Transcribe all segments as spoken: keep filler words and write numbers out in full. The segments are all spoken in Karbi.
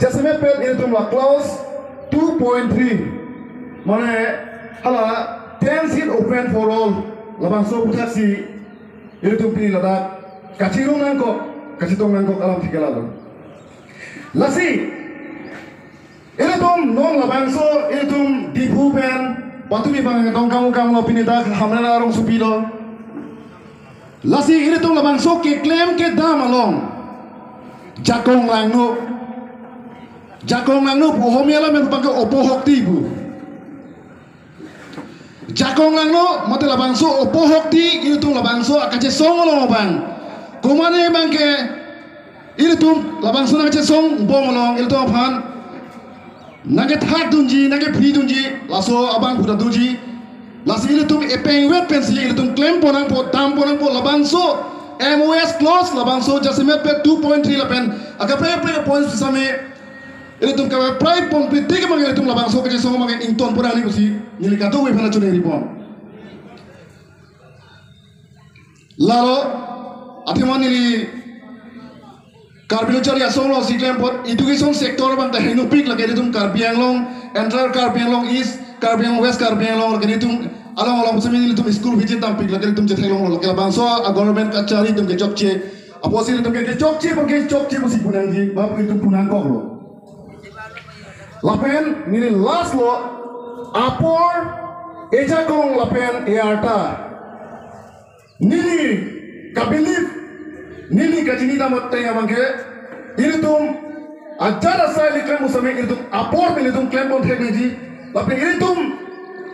Jasemet pen ilitum la clause two point three, mane hala ten seat open for all, labangso aputhaksi ilitum pini ladak kachirung nangkok, kachetong nangkok alam thik ke lalo. Lasi ilitum non labangso ilitum Diphu pen patumi bang tong kamu kamu lo, pini dak Hamren arongsopi lo. Lasi ilitum labangso keklem kedam along jakong langno, jakong langno pu Ohomia alam pen abang ke opohokti pu. Jakong langno mate labangso opohokti ilitum labangso akachesong along abang. Komane abang ke ilitum labangso nangchesong bom along ilitum aphan nangkethak dunji, nangkephri dunji, laso abang puta dunji. Lasi ilitum epeng vet pensi ilitum klempon nangpo, dampon nangpo labangso M O S clause, labangso jasemet pen two point three lapen akaprek kaprek points same ilitum kaprek ponpri tik abang ilitum labangso kachesong abang ingtonpon nangji pusi neli kadokave aphan choningri pon. Lalo, athema neli Karbi Lo Charli Asong alongsi klempon, education sector abang ta henopik, lake ilitum Karbi Anglong, entire Karbi Anglong East, Karbi Anglong West, Karbi Anglong, lake ilitum along along semi ilitum school visit dampik, lake ilitum chetheklong, lake labangso a government kachari atum kechokche, apotsi ilitum kechokche, apot kechokche pusi pu nangji, ba ilitum pu nangkoklo. Lapen neli last lo, apor, ejakong lapen earta. Neli kabelieve, neli kachini damot teng abang ke, ilitum ajat asai ili klem pusitame ilitum apor pen ilitum klempon thek nangji. Lapen ilitum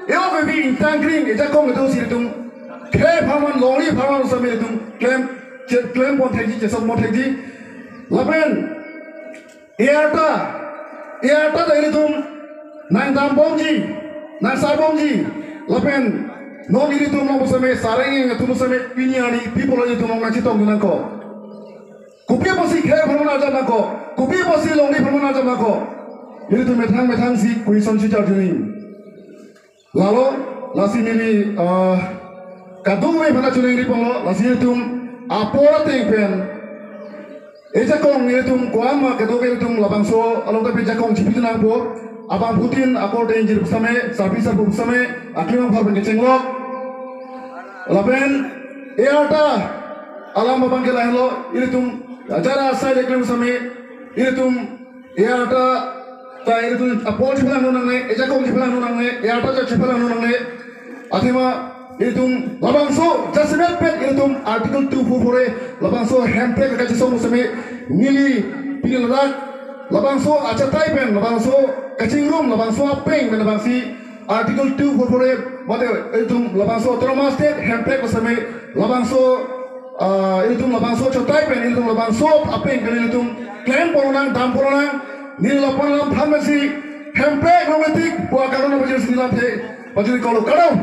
e-ok evi ingtang kring ejakong ilitum si ilitum khei apharman, longri apharman pusitame ilitum klem, che-, klempon thekji, chesokpon thekji. Lapen earta, earta ta ilitum nangdambomji, nangsarbomji, lapen non ilitum along pusitame, sareng atum pusitame, pini arni, people ilitum along nangchetong nangkok. Kopi apotsi khei apharman arjap nangkok, kopi apotsi longri apharman arjap nangkok. Ilitum methang methangsi question si charjuning. Lalo, lasi neli, ah, kadokave aphan choningri ponlo, lasi ilitum apor ateng pen ejakong ilitum ko-an ma kadokave ilitum labangso along ta pi jakong chipidun nangpo, abangphutin akor ta ingjir pusitame, sarpi sarpo pusitame, aklima phar pen kechenglok. Lapen earta alam abang ke lahenlo, ilitum ajat asai ili klem pusitame, ilitum earta ta ilitum apor chiphalangno nangne, ejakong chiphalangno nangne, earta ta chiphalangno nangne. Athema ilitum labangso jasemet pen ilitum Article two four four A labangso hemprek kachesong pusitame neli pini ladak labangso achatai pen, labangso kachingrum, labangso apeng pen, labangsi Article two four four A mate ilitum labangso Autonomous State hemprek pusitame labangso, ah, ilitum labangso achatai pen ilitum labangso apeng pen ilitum klempon nang, dampon nang, neli lapu-an alam thansi hemprek longletik pu akaron pajirsi neli lamthe pajirikoklo, kardom.